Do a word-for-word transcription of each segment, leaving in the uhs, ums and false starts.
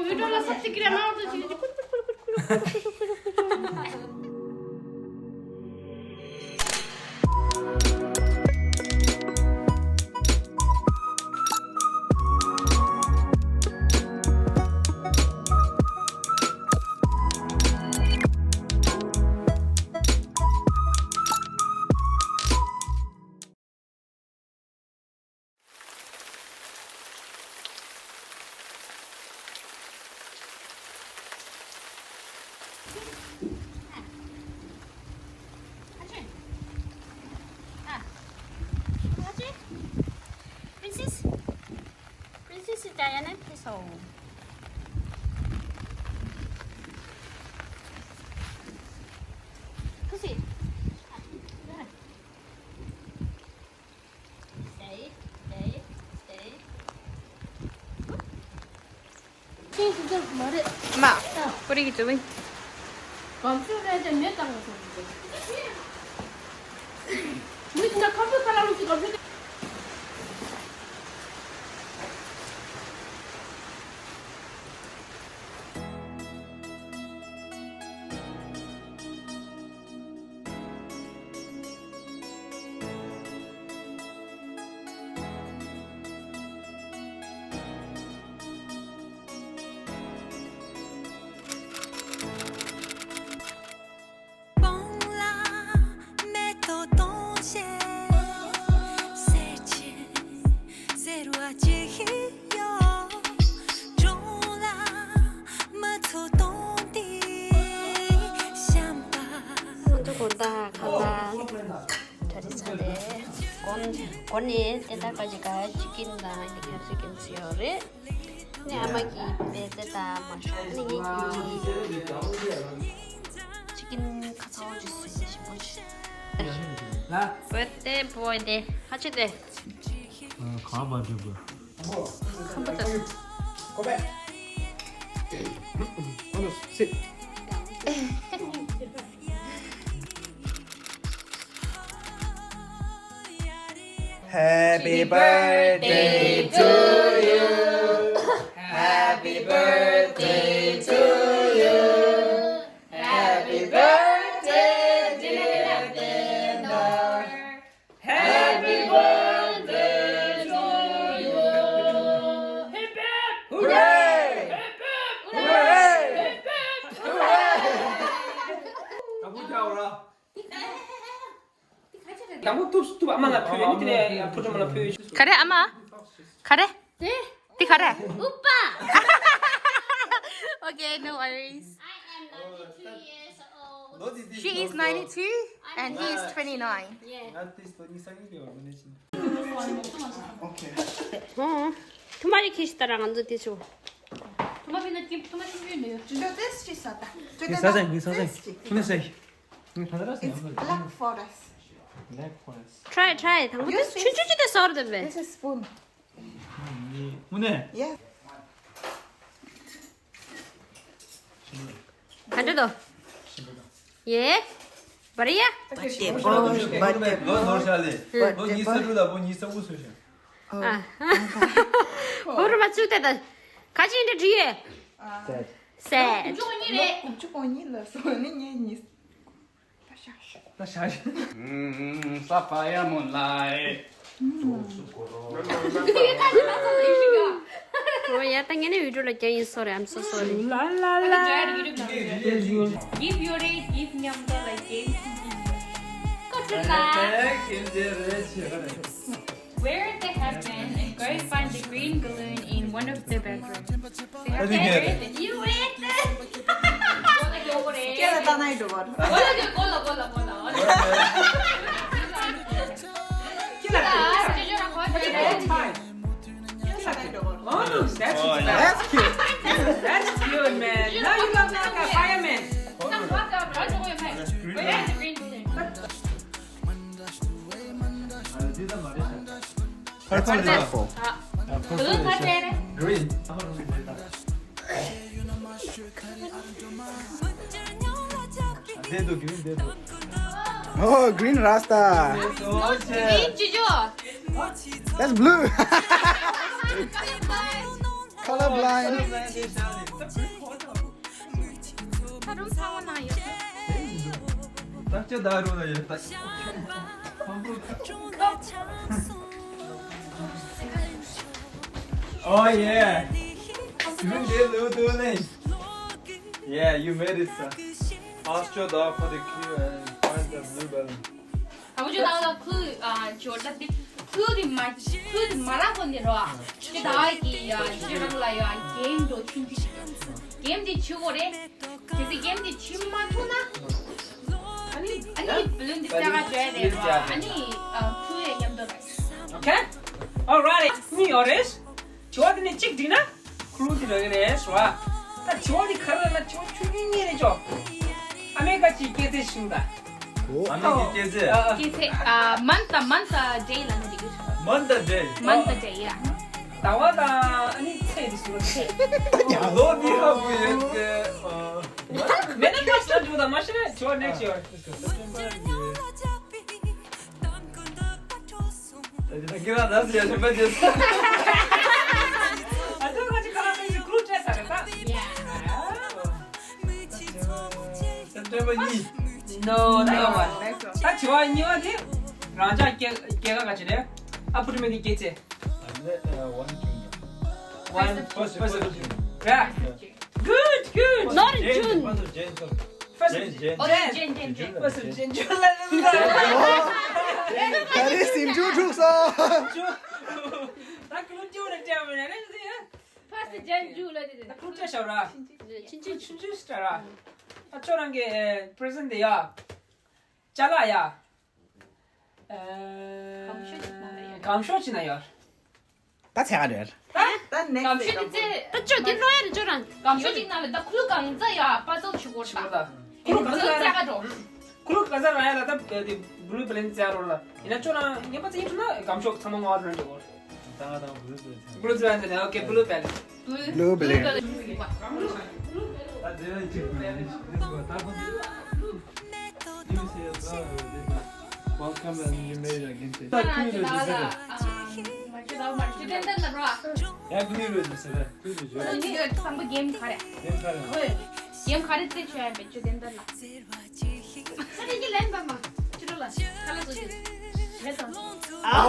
ཡུལ་གྲུ་ལ་སབ་སི་ཀི་རེ་མང་དུ་ཅིག་ཅིག་ཁུར་ཁུར་ཁུར་ཁུར་ཁུར་ཁུར་ཁུར་ཁུར་ཁུར། Princess, Princess Diana, please hold. Pussy. Stay, stay, stay. What are you doing? གོ་ད་ག་ད། གྲ་རི་ཚ་རེད། གོ་གོ་ནས་དེ་ད་ག་ཅི་ག་ཅི་ཀིན་དང་ཡི་ཁ་ཅི་ཀིན་ཚི་ཡོད་རེད། ནས་ཨ་མ་གི་བེ་ཙེ་དང་མ་ཤོག་ནི་ངེད་ཀྱི་ཅི་ཀིན་ཁ་ཚ་བོ་ཅིག་སུ་ཞིམ་པོ་ཅིག་བོད་དེ་བོད་དེ་ཧ་ཅི་དེ་གང་བ་འགྲིག་གི་ཁམ་བུ་དེ། Go back. Sit. Happy birthday to you. Happy birthday to you. Happy birthday, dear Tendor. Happy birthday to you. Hip hip. Hooray! Hip hip. Hooray! Hip hip. Hooray! དང་པོ་ཐུབ་ཐུབ་ཨ་མ་ལ་ཕུལ་ཡོད་ནི་དེ་ནས་ཕུ་ཐུ་མ་ལ་ཕུལ་ཡོད། ག་རེ་ཨ་མ། ག་རེ། དེ། དེ་ག་རེ། ཨུ་པ། Okay, no worries. I am ninety-two years old. She is ninety-two and he is twenty-nine. Yeah. Okay. ཐུ་མ་རི་ཁེ་ཤི་ཏ་ར་ང་ཚོ་དེ་ཆུ། ཐུ་མ་ཕི་ན་ཀིབ་ཐུ་མ་ཤི་ཡོད་ནི་ཡོད། ཅི་འདྲ་ཏེས་ཅི་ས་ཏ། ཅི་ངས་ས་ཟེ་ངས་ས་ཟེ་ངས་ས་ཟེ། It's black forest. Black forest. Try, try. དང་པོ་དེ་ཆུན་ཆུན་ཆུན་དེ་སོར་དེ་བས། This is spoon. དངོས་གནས། Yes. ག་འདྲ་འདུག་ཡེ། བ་རི་ཡ། ལོ་ནོར་ཤ་ལེ། ལོ་ཉི་ཤུ་རྩ་དྲུག་ལ་ལོ་ཉི་ཤུ་རྩ་དགུ་སོང་ཤག་ཨ། ཧོ་རུ་མ་བཙུགས་ཏེ་ད། ག་ཅི་འདྲ་འདྲི་ཡོད། Sad. Sad. ལོ་དགུ་བཅུ་གོ་གཉིས་ལ་སོང་ནི་ངས་ཉིས། ད་ཤ་ཤ། ཨུམ། ས་ཕ་ཡ་མོ་ལའི། ཨོ་ཡ། ད་ངས་ནི་བི་ཌིའོ་ལ་རྒྱ་ཡིན། Sorry, I'm so sorry. ལ་ལ་ལ། Give your age, give ཉམས་དོ་ལ་རྒྱན། ཀོ་ཀྲུ་ལ། Where they have been and go find the green balloon in one of the bedrooms. They have to carry the You read this? ཁྱེད་ལ་ལྟ་ན་ཡིན་འགྲོ་བར། ཁྱེད་ལ་ལྟ་ན་ཡིན་འགྲོ་བར། Oh, that's cute. That's cute. That's cute, man. Now you look like a fireman. That's green. Purple is purple. Green. Oh, green Rasta. Green Chuchu. That's blue. Color blind. ད་རུང་ཚང་མ་ན་ཡོད། ད་ཅི་ད་རུང་ན་ཡོད་ད། Oh yeah. You did do do this. Yeah, you made it, sir. Ask your dog for the clue and find the blue balloon. ད་བུ་ཅོ་ད་ལ་ཁུ་ཨ་ཅོ་ད་དེ་ཁུ་དེ་མ་ཁུ་དེ་མ་ར་གོ་ནི་རོ། ཅི་ད་གི་ཡ་ཅི་རང་ལ་ཡ་གེམ་འགྲོ་ཆུན་ཆུན་གེམ་དེ་ཆུ་གོ་རེ། དེ་སི་གེམ་དེ་ཆུ་མ་ཐུ་ན། ཨ་ནི་ཨ་ནི་བུ་ལོན་དེ་ཅ་ག་ཅོ་ཡ་དེ་རོ། ཨ་ནི་ཨ་ཁུ་ཡ་མཉམ་དུ་ར། Okay. Alright. ནི་ཡོ་རེས། ཅོ་དེ་ནི་གཅིག་འགྲིག་ན། ཁུ་རུ་དེ་ར་གི་རེད་ཤོ། ད་ཆུ་བ་དེ་ཁ་ར་ན་ཆུ་བ་ཆུ་ཉིན་ཉིན་རེད་ཅོ། ཨ་མེ་ཀ་ཅི་སྐད་ཚེ་ཤིང་ད། ཨ་མེ་ཀི་སྐད་ཚེ། སྐད་ཚེ། ཨ། month ད་month ད་day ལ་ནི་འགྲིག་གི། Month ད་day. Month ད་day, yeah. ཟླ་བ་ད་ཨ་ནི་ཚེས་དེ་ཤིང་ད། ལོ་འདི་ཧ་གོ་ཡོད་ཀི། མེ་ནི་ཀ་ཤི་ད་འགྲོ་ད་མ་ཤི་ན་ཆུ་བ་next year. ཁྱེད་རང་ད་ཟེར་ཡ་ཞིག་མ་བྱེད། ཨ་ཅག་ང་ཅིག་ཁ་ལག་ཟེར་ཞིག་ཀུ་རུ་སྤྲད་ས་རེད་ད། སེབ་ཊེམ་བར་གཉིས། No, no. ད་བྱི་བ་གཉིས་པ་དེ་རང་ཅག་སྐྱེ་སྐྱེ་ག་ག་ཅི་རེད། ཨ་བུ་ཕྲུག་མི་དེ་སྐྱེ་ཚེ། One, first, first of June. རེད། Good, good. Not in June. First of June. First of June. Oh, June, June, June. First of June. June ལ་ལ་ལ། ད་རེས་སེམས་ཆུང་འཁྲུགས་སོང་། ད་ཀླུ་ཅོ་ལ་སྤྲད་མི་རེད་ཟེར་ཡ། First June, June ལ་དེ་ད་ཀླུ་ཅོ་ཤར་ར། ཆིན་ཆིན། ཆིན་ཆིན་ཤར་ར། ད་ཁྱོད་རང་གི་present དེ་ཡ། ཅ་ལག་ཡ། གང་ཤོས་ཅིག་ན་ཡོད། གང་ཤོས་ཅིག་ན་ཡོད། ད་ཚེ་ག་རེད། ད་ད་next གང་ཤོས་ཅིག་ཚེ། ད་ཅོ་དེ་ལོ་ཡ་རེད་ཅོ་རང་། གང་ཤོས་ཅིག་ན་ལ་ད་ཁུ་ལུ་གང་ཚ་ཡ་པ་ཙོ་ཆུ་གོ་ཆུ་གོ་ད། ད་ཁུ་ལུ་གང་ཚ་ཚེ་ག་འགྲོ། ཁུ་ལུ་གང་ཚ་ར་ཡ་ལ་ད་དེ་blue balloon ཚེ་རོ་ལ། ཡིན་ན་ཅོ་རང་ངན་པ་ཚེ་ཡིན་ཐུབ་ན་གང་ཤོས་ཚང་མ་ངོ་བ་རང་འགྲོ་གོ། ད་ང་དང་blue balloon ཚེ། Blue balloon ཚེ་okay, blue balloon། Blue balloon། ད་དེ་ལ་གཅིག་ད་དེ་ལ་གཅིག་ད་ཁོ། Welcome and you made it again. ད་ཁུལ་རེད་ཟེར། ཡ་ཁུལ་རེད་ཟེར། ཁུལ་རེད་ཟེར། ཁུལ་རེད་ཟེར། གེམ་ག་རེ། གེམ་ག་རེ། གེམ་ག་རེ་རྩེ་ཆོད་ཡ་མེད་ཆོད་དེ་འདྲ་ལ། ས་ནི་གི་ལན་པ་མ། ཆུ་རོ་ལ། ཁ་ལ་བཟོ་ཆུ། རེད་དང་། ཨ།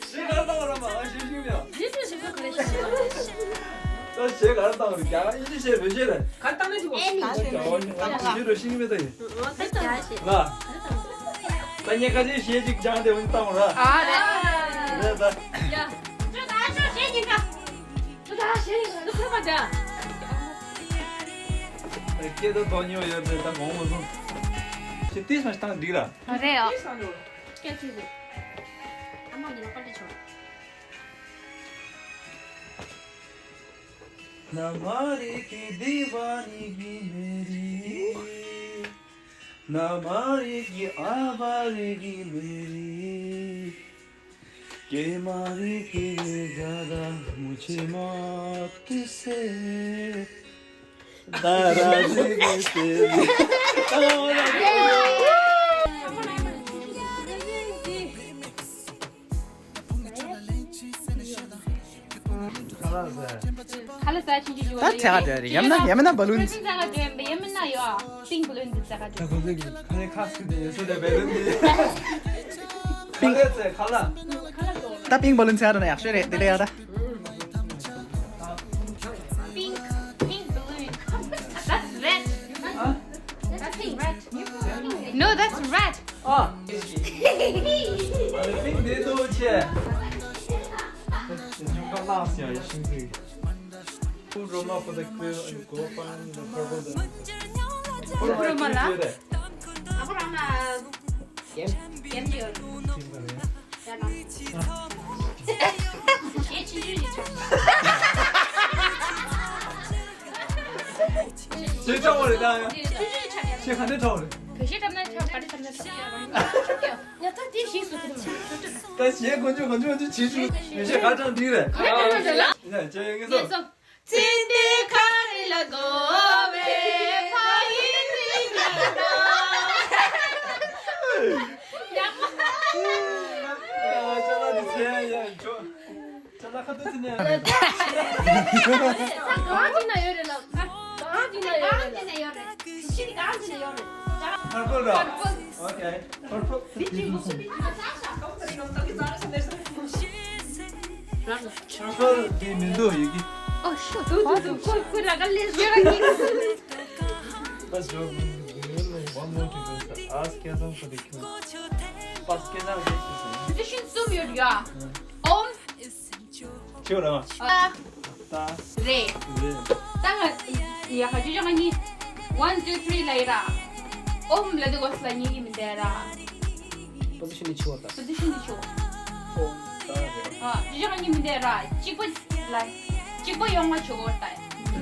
ཞེ་གར་བཏང་བ་ར་མ་ཞེ་ཞུ་ཡ། ཞེ་ཞུ་ཞེ་ཞུ་ག་རེ་ཞེ་ཞུ། ད་ཞེ་གར་བཏང་བ་རེད་རྒྱ་གར་ཨིན་ཇི་ཞེ་རེ་ཞེ་རེ། གར་བཏང་ན་ཅི་གོ། ཨེ་མི་ཞེ་རེ་ཞེ་རེ་ཞེ་རེ་ཞེ་རེ་ཞེ་རེ་ཞེ་རེ། ང་། ད་ངས་ཁ་ཆེ་ཞེ་ཅིག་སྦྱངས་ཏེ་འོན་བཏང་བ་ར། ཨ་རེད། རེད་ད། ཡ། ཁྱོད་ད་ཞོ་ཞེ་ཉིན་ཀ་ཁྱོད་ད་ཞེ་ཉིན་ཀ་ཁོ་པ་ད། སྐད་ད་དོ་ཉོ་ཡོད་པས་ད་གོང་མ་སོང་། ཞེ་ཏིས་མ་ཞིག་བཏང་འགྲིག་ར། རེད་ཨ། སྐད་ཆེ་ཟེར། ཨ་མ་ཉིན་ལ་པར་ཏི་ཆོག ना मारेगी दीवानगी मेरी, ना मारेगी आवारगी मेरी, के मारेगी ज्यादा मुझे मौत से, नाराजगी तेरी। ཁ་ལག་ཟ་ཆི་ཆི་ཞུ་ད་བ་ཚེ་ག་འདྲ་རེད། ཡམ་ན་ཡམ་ན་བ་ལུན། ཁ་ལག་ཟ་ཡམ་ན་ཡོ། པིང་བ་ལུན་འདི་ཚེ་ག་འདྲ། ད་ཁོ་ཚོ་གི་ཁ་ནས་ཁ་སུ་དེ་ཡོད་སོ་དེ་བ་ལུན་འདི། པིང་། ཁ་ལག་ཟ་ཁ་ལག་ད་པིང་བ་ལུན་ཚེ་ག་འདྲ་ན་ཡག་ཤོས་རེད་དེ་ལས་ཡ་ད། Pink, pink balloon. That's red. That's pink. Red. No, that's red. ཨ། ཨ་ནི་པིང་འདི་འདུག་ཆེ། ཉུང་ཀ་ལངས་ཡ་ཤིང་ཚིག Who Roma for the crew and go find the purple balloon. Who Roma ལ། ཨ་ཁོ་རང་ན། ཡེམ། ཡེམ་ཡོད། ཡེམ་ག་རེ། ཞེས་ཆུང་ཆུང་ཞིག་ཆགས། ཞེས་ཆགས་པ་རེད་ད་ཡང་། ཞེས་ག་འདྲ་ཆགས་པ་རེད། བེ་ཤེ་ཁྲབ་ན་ཆགས་ག་འདྲ་ཁྲབ་ན་ཆགས་ཡ་རང་ཉག་ཐག་དེ་ཞིག་སུ་ཐུབ་ན་ཆགས། ད་ཞེས་གོ་ཆུ་གོ་ཆུ་གོ་ཆུ་བྱེད་ཆུ་བེ་ཤེ་ག་ཚང་འགྲིག་རེད། ག་འདྲ་ལ། ཡ་ཅེ་ངེས་སོ། ཚེ་འདི་ཁ་རི་ལ་དགོ་བའི་ཕ་ཡུལ་རི་ཉག་ཐག་ཡག་པོ། ཅ་ལག་འདི་ཚོ་ཡ་ཡ་ཅོ། ཅ་ལག་ཁ་ཏོ་ཚི་ནས། གང་ཅི་ན་ཡོད་རེད་ལ། གང་ཅི་ན་ཡོད་རེད་ལ། གང་ཅི་ན་ཡོད་རེད། ཤི་གང་ཅི་ན་ཡོད་རེད། Purple ར། Purple. Okay. Purple. Purple དེ་མི་འདུག་ཡི་གེ། Oh, shit. དུ་དུ་དུ་ཁོ་ཁོ་ར་ག་ལེ་ཞེ་ར་གི། Let's go. One more to go, sir. Ask Kazam for the cue. First Kazam, this is it. Position གསུམ་ཡོད་ཡ། ཨོམ། ཁྱོད་རང་། ཨ། ད། རེད། རེད། ད་ང་ཡ་ཧ་ཅི་ཅང་གཉིས། One, two, three ལ་ཡི་ར། ཨོམ་ལ་དེ་གོས་ལ་གཉིས་ཀྱི་མི་འདས་ར། Position ནི་ཆུ་བ་ད། Position ནི་ཆུ། ཨོ། ད་རེད། ཨ་ཅི་ཅང་གཉིས་མི་འདས་ར། གཅིག་པ་ལ། གཅིག་པ་ཡོང་བ་ཆུ་གོ་ད།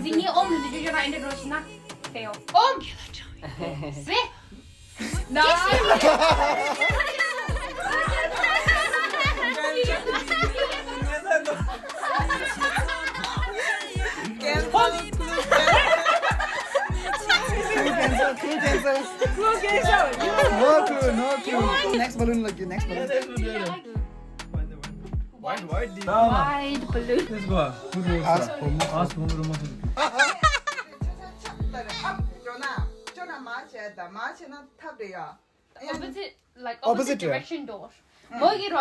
འདི་གཉིས་ཨོམ་ལ་དེ་ཅི་ཅང་ར་ཨེ་འདྲ་འགྲོ་ཤི་ན། ཨོམ། སེ། No. Cancel. Clue cancel. Clue cancel. No clue, no clue. Next balloon ལ་རྒྱུ། Next balloon. White, white. White balloon. This one. Ask Bhumu. Ask Bhumu. ཨ། ཅོ་ན་ཅོ་ན་མ་བྱས་ད་མ་བྱས་ན་ཐབས་རེད་ཡ། Opposite, like, opposite opposite རེད། Direction འགྲོ། མོ་གི་རོ།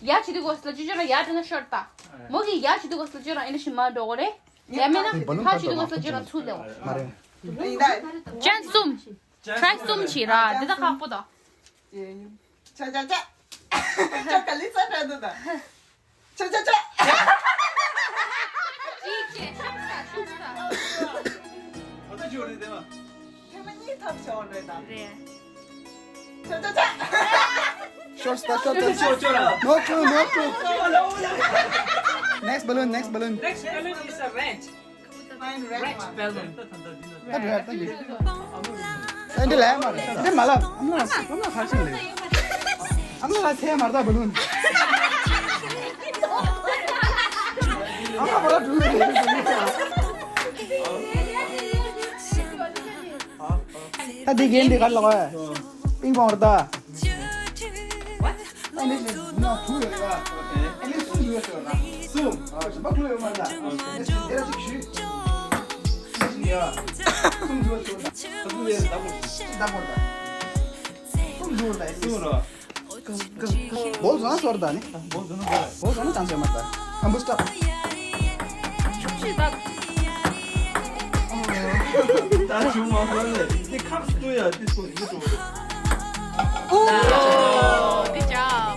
ཡ་ཆི་དུ་གོས་ལ་ཅི་ཅོ་ར་ཡ་དྲན་ཤོར་ད། མོ་གི་ཡ་ཆི་དུ་གོས་ལ་ཅི་ར་ཨེ་ན་ཤི་མ་འགྲོ་གོ་རེད། ཡ་མེད་ན་ཕ་ཆི་དུ་གོས་ལ་ཅི་ར་ཚུ་ལེའོ། མ་རེད། ཅན་གསུམ། Try གསུམ་བྱེད་ར། འདི་ད་ཁག་པོ་ད། ཆ་ཆ་ཆ། ཅོ་ག་ལི་ས་འདྲ་འདུག་ད། ཆ་ཆ་ཆ། ཅིག་ཅེ་ཆག་ས་ཆག་ས། ཨ་ད་ཅོ་རེད་དེ་མ། ཐེངས་མ་གཉིས་ཐབས་བྱ་བ་རེད་ད། རེད། ཆ་ཆ་ཆ། Short star, short star. ཅོ་ཅོ་ར། No clue, no clue. Next balloon, next balloon. Next balloon is a red. Red balloon. ད་རེད་ད་རེད། ཨ་འདི་ལ་མ་རེད། འདི་མ་ལབ། ཨམ་ལ་ཨམ་ལ་ཁ་ཤིང་ལེ། ཨམ་ལ་ཚེ་མར་ད་བ་ལུན། ཨམ་ལ་བ་ལ་འགྲུལ་ལེ། ད་འདི་གན་འདི་གར་ལོག་ཨེ། པིང་པོང་རེད་ད། What? ཨ་ནི་ནི་ན་དུ་ཡོད་ཡ། ཨ་ནི་གསུམ་ཡོད་ཡོད་ན། གསུམ། ཨ་ཞིམ་པ་ཀླུ་ཡོད་མ་ད། ཨ་ནི་དེ་ར་ཅིག་ཞུས། ཡ། གསུམ་ཡོད་ཡོད་ན། ད་དུ་ཡོད་ད་གོ་ཞིག་ད་གོ་ད། གསུམ་ཡོད་ད་ཡ། གསུམ་ར། བོལ་ཟོན་སོར་ད་ནི། བོལ་ཟོན་ན་བོལ། བོལ་ཟོན་ན་ཅང་ཟེར་མ་ད། ཨམ་བུ་སྟབ། ད་བྱུང་མ་སོང་ལེ། འདི་ཁག་སུ་ཡ་འདི་སོ་འདི་སོ། Oh, good job.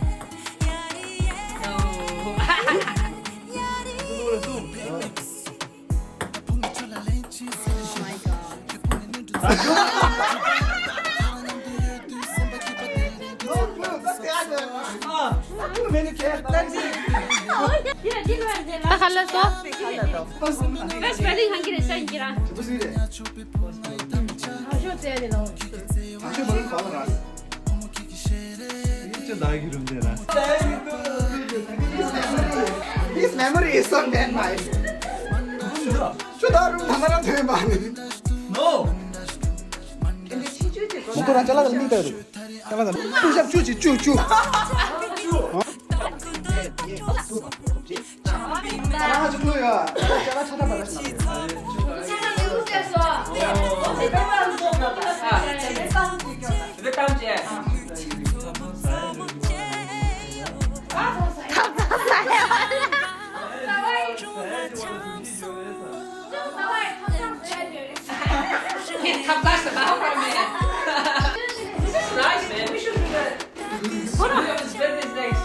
ད་ཁ་ལ་སོ། First spelling ཧང་གི་རེད་ཤ་ཡིན་གྱི་ར། This memory is so bad, my. ཆུ་ད་རུང་ད་ན་ར་ཐོན་པ་ནི། No. མོ་ཁོ་རང་ཅ་ལག་ལ་མིག་ལྟ་རེད། ཅ་ལག་ལ་ཏུ་ཞབས་ཅུ་ཅི་ཅུ་ཅུ། ཨ་ཅི་ཀླུ་ཡ། ཅ་ལག་ཆ་ད་པ་ར་ཤ། ཐབས་ཟ་ཧ་ར་མེད། This is nice, man. We should do that. Hold on. This is very nice.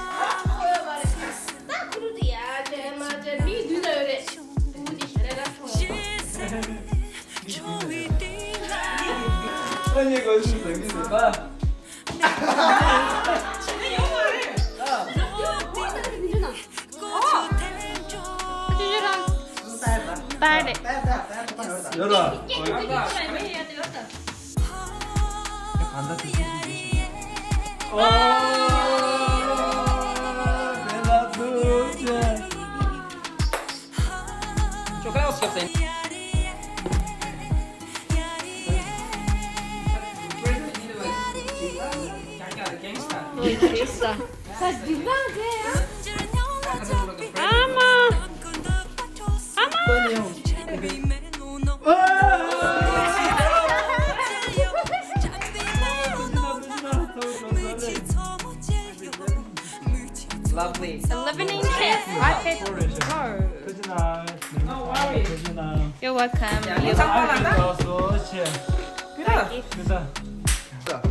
Gangsta. ཨ་མ། ཨ་མ། Lovely. The living kiss. I paid for her. You're welcome.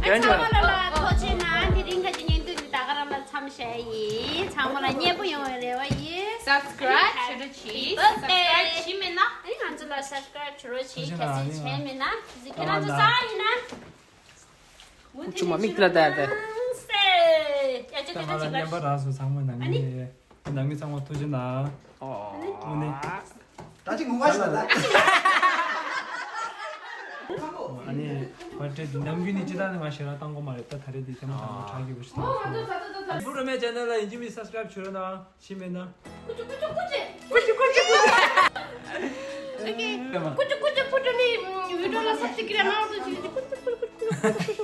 ཚང་མ་ལ་ད། ཚང་མ་ལ་ལ་ཐུགས་རྗེ་གནང་། དེ་རིང་ཁ་ཅིག་བརྙན་ཐུང་འདི་ད་ག་རང་ལ་མཚམས་བཞག་ཡིན། ཚང་མ་ལ་མཉེས་པོ་ཡོང་བའི་རེ་བ་ཡིན། Subscribe བྱེད་རོགས་གྱིས། Happy birthday. Subscribe བྱས་མེད་ན། ཨ་ནི་ང་ཚོ་ལ་subscribe བྱེད་རོགས་གྱིས། གལ་སྲིད་བྱས་མེད་ན། ཁྱེད་རང་ཚོ་གསར་པ་ཡིན་ན། ཁུ་ཆུ་མ་མིག་ལ་ལྟ་ཡ་དེ། ད་ང་ལ་བརྙན་པར་རག་སོང་། ཚང་མ་ནང་མི་ནང་མི་ཚང་མ་ཐུགས་རྗེ་གནང་། དངོས་གནས། ད་ཅིག་ངུ་བ་ཞིག་ལ། ཨ་ནི་བར་སྐྲའི་འདི་ནམ་རྒྱུན་ནས་ཅི་ལྟར་ནས་ང་ཞེ་དྲག་བཏང་གི་མ་རེད། ད་ད་རེས་འདི་ཐེངས་མ་དང་པོ་དྲག་གི་བུ་ཞིག་བཏང་སོང་། བུ་རུ་མའི་channel་ལ་ཡིན་གཅིག་མིན་གཅིག་subscribe་བྱོས་རོགས་གནང་། ཤི་མེད་ན། ཀུ་ཅུ་ཀུ་ཅུ་ཀུ་ཅུ། ཀུ་ཅུ་ཀུ་ཅུ་ཀུ་ཅུ། ཨོ་ཁེ། ཀུ་ཅུ་ཀུ་ཅུ་ཀུ་ཅུ་ནི་video་ལ་subscribe་གནང་རོགས་གྱིས། ཀུ་ཅུ་ཀུ་ཅུ་ཀུ་ཅུ།